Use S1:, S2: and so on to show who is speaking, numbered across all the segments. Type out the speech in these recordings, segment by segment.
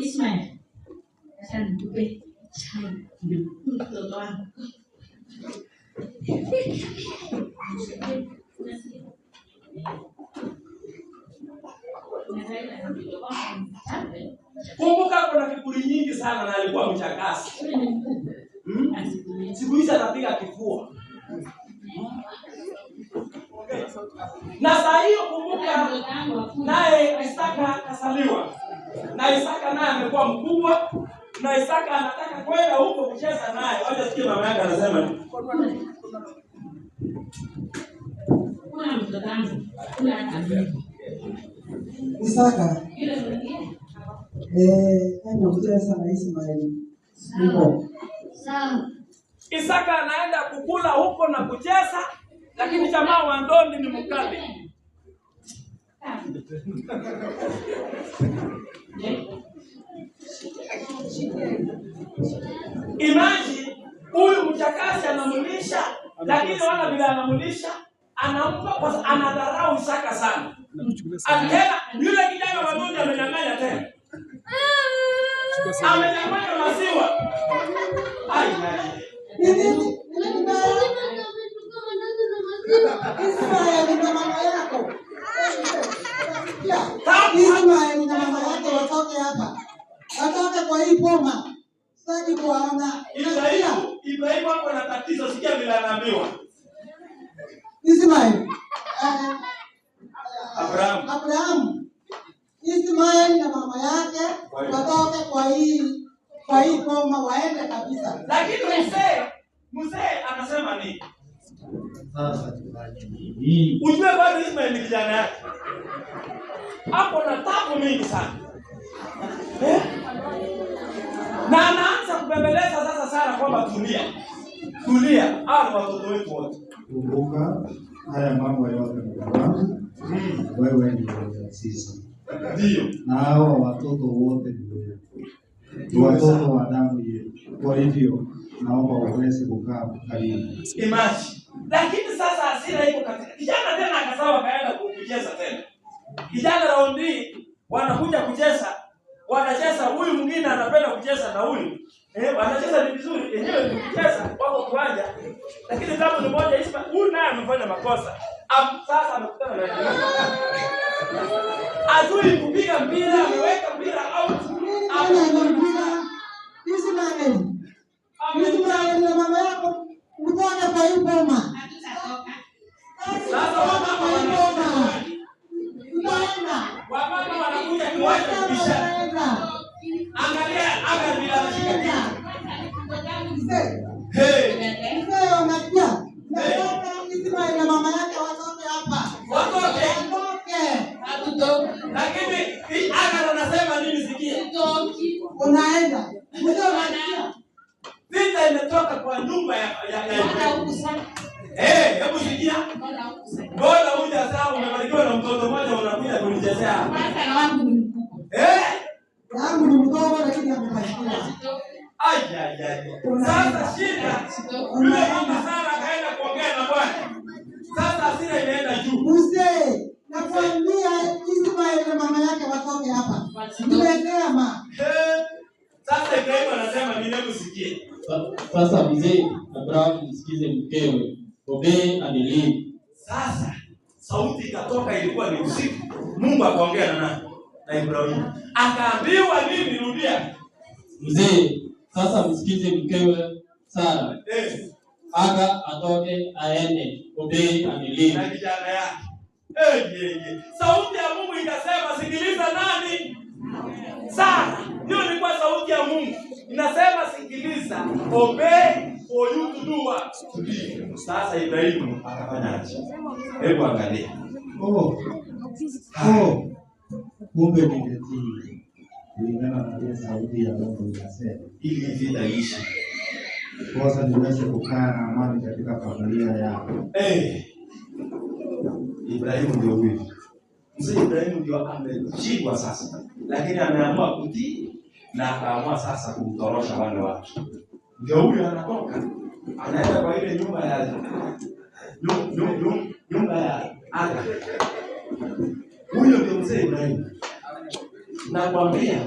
S1: Ismail, sasa nitupe chai mtoto wangu.
S2: Kumbuka kuna kiburi nyingi sana na alikuwa mchakasi. Siku hizi anapiga kifua. Na saa hiyo kumbuka naye Isaka akasaliwa. Na Isaka naye amekuwa mkubwa na Isaka anataka kwenda huko kucheza naye. Wacha sikie mama yake anasema nini.
S1: Kuna mtoto wangu, kuna hata mimi.
S3: Isaka, enda kucheza na Ismaeli huko.
S1: Sawa.
S2: Isaka anaenda kukula huko na kucheza, lakini jamaa wa ndondi ni mkali. Imagine huyu mchakazi anamulisha, lakini wana vile anamulisha, anampa kwa anadharau Isaka sana. Tena yule kijana wa ndondi amenyang'anya tena. Amenyang'anya maziwa. Ai, ai.
S3: Nini? Nini mbaya? Ismaeli na mama yako. Ismaeli na mama yake watoke hapa. Watoke kwa hii boma. Sitaki kuwaona. Unasikia?
S2: Ibrahimu hapo na tatizo, sikia vile anaambiwa.
S3: Ismaeli.
S2: Abrahamu.
S3: Abrahamu. Ismaeli na mama yake watoke kwa hii boma waende kabisa.
S2: Lakini mzee anasema nini?
S4: Sasa tufanye nini?
S2: Ujue bado Ismael ni kijana yake. Hapo na tabu mingi sana. Na anaanza kubembeleza sasa Sara kwamba tulia. Tulia, hawa ni watoto wetu wote.
S4: Kumbuka haya mambo yote Mungu wangu, wewe ndiye ulianzisha.
S2: Ndio.
S4: Na hawa watoto wote ni wewe. Ni watoto wa damu yetu. Kwa hivyo naomba uweze kukaa karibu.
S2: Imagine. Lakini sasa hasira iko katika kijana tena akasawa akaenda kucheza tena. Kijana raundi wanakuja kucheza, wanacheza huyu mwingine anapenda kucheza na huyu. Wanacheza ni vizuri, yenyewe ni kucheza wako kiwanja. Lakini tabu ni moja Isma, huyu naye amefanya makosa. Sasa amekutana na yeye. Ajui kupiga mpira, ameweka mpira out.
S3: Nini maana ya mpira? Ismaeli. Ismaeli na mama yako mtoke kwa hii boma.
S2: Sasa wamama
S3: Kwa hii boma. Mtaenda.
S2: Wamama wanakuja kiwanja kubishana.
S3: Mtaenda.
S2: Angalia aga bila anashika kitu.
S3: Mzee.
S2: Hey.
S3: Mzee unasikia? Nataka Ismaeli na mama yake watoke hapa.
S2: Watoke.
S3: Watoke.
S2: Lakini hii Agar anasema nini sikia?
S3: Unaenda. Mzee unasikia?
S2: Vita imetoka kwa nyumba ya hebu sikia. Bora huja sasa umebarikiwa na mtoto mmoja unakuja kunichezea hapa.
S3: Yangu ni mdogo lakini amebarikiwa.
S2: Ai ai ai. Sasa shida yule mama Sara akaenda kuongea na Bwana. Sasa hasira imeenda juu.
S3: Mzee, nakwambia Ismaeli na mama yake watoke hapa. Nimesema.
S2: Sasa Ibrahimu anasema nini? Hebu sikie.
S5: Sasa mzee Abrahamu msikize mkewe, obey and leave.
S2: Sasa sauti ikatoka, ilikuwa ni usiku. Mungu akaongea na nani? Na Ibrahimu. Akaambiwa nini? Rudia.
S5: Mzee, sasa msikize mkewe Sara. Aga atoke aende, obey and leave.
S2: Na kijana yake. Sauti ya Mungu ikasema sikiliza nani? Sara. Hiyo ilikuwa sauti ya Mungu. Inasema sikiliza, obey for you to do what? To be. Sasa Ibrahimu akafanyaje? Hebu angalia.
S4: Oh. Kumbe ningetii kulingana na ile sauti ya Mungu inasema
S2: ili vita iishe.
S4: Kosa niweze kukaa na amani katika familia yako.
S2: Ibrahimu ndio huyu. Mzee Ibrahimu ndio ameshindwa sasa. Lakini ameamua kutii na akaamua sasa kumtorosha wale watu. Ndio huyu anatoka. Anaenda kwa ile nyumba ya nyumba ya Aga. Huyo ndio mzee Ibrahimu. Nakwambia,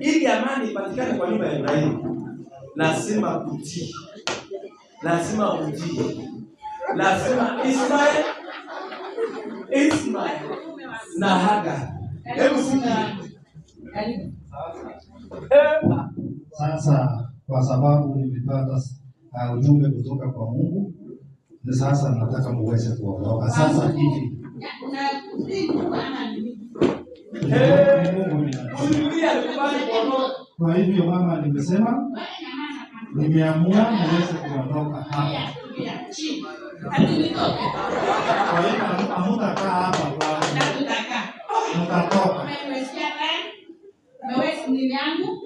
S2: ili amani ipatikane kwa nyumba ya Ibrahimu, lazima kutii, lazima utii, lazima Ismael na Hagar. Hebu sikia.
S1: Karibu.
S4: Sasa kwa sababu nimepata ujumbe kutoka kwa Mungu, na sasa nataka muweze kuondoka sasa hivi.
S1: Una si Mungu ama ni mimi?
S4: Ni Mungu ninajua.
S2: Usifikirie alikubali kuondoka.
S4: Kwa hivyo mama, nimesema
S1: Wewe nyamaza kwanza.
S4: nimeamua muweze kuondoka hapa.
S1: Tulia, tulia. Chini. Hatunitoke.
S4: Kwa hivyo hamutakaa hapa kwa
S1: Na tutakaa.
S4: mtatoka.
S1: Umeniwekea time. Umeweka nini yangu?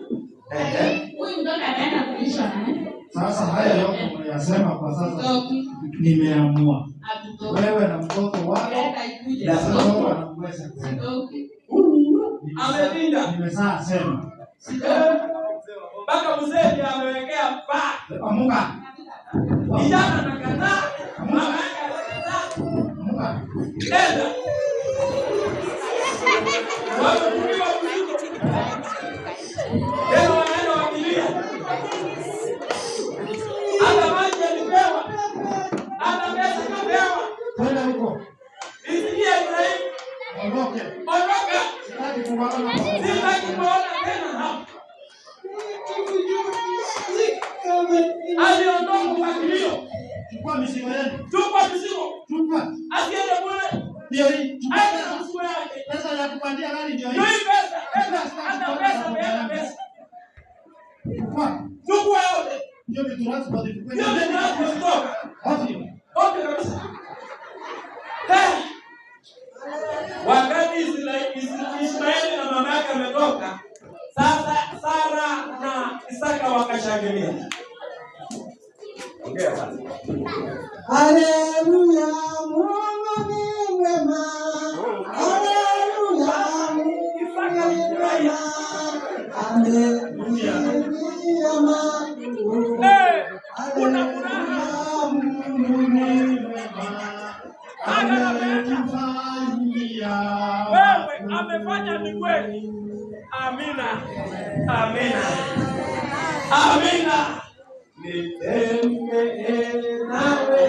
S2: Ehe.
S1: Huyu mtoto ataenda kulishwa na nani?
S4: Sasa haya yote mnayasema kwa sasa,
S1: Hatutoki.
S4: nimeamua
S1: Hatutoki.
S4: wewe na mtoto wako
S1: Leta ikuje.
S4: mtatoka na muweze kuenda.
S1: Sitoki.
S2: Amelinda.
S4: Nimesaa sema
S2: Mpaka mzee ndiye amewekea paa.
S4: amuka,
S2: Kijana anakataa, mama yake anakataa.
S4: amuka.
S2: Nenda. Wamevuliwa mzigo. Tena wanaenda wakilia. Hata maji alipewa. Hata pesa kapewa.
S4: Twende huko,
S2: Isikie Ibrahimu,
S4: ondoke.
S2: ondoka.
S4: Sitaki kuwaona.
S2: Sitaki kuona tena hapa. Aliondoka kwa kilio.
S4: Chukua mizigo yenu,
S2: Chukua mzigo.
S4: chukua
S2: Asiende bure.
S4: ndio hii, chukua
S2: Aende na
S4: pesa.
S2: mzigo yake.
S4: Pesa ya kupandia gari ndio hii.
S2: Ndio hii pesa. Pesa. Hata pesa, peana pesa.
S4: Chukua
S2: Chukua yote.
S4: ndio ni transport ikwende.
S2: Ndio ni transport kutoka.
S4: Ovyo.
S2: Ovyo kabisa. Eh. Wakati Ishmaeli na mama yake ametoka, sasa Sara na Isaka wakashangilia. Ongea sasa.
S3: Haleluya, Mungu ni mwema. Haleluya, Mungu ni mwema. Haleluya, Mungu.
S2: Eh, kuna furaha.
S3: Haleluya, Mungu ni mwema.
S2: Hagar ameenda.
S4: Ametufanyia
S2: Wewe amefanya ni kweli. Amina. Amina. Amina. Nitembee nawe.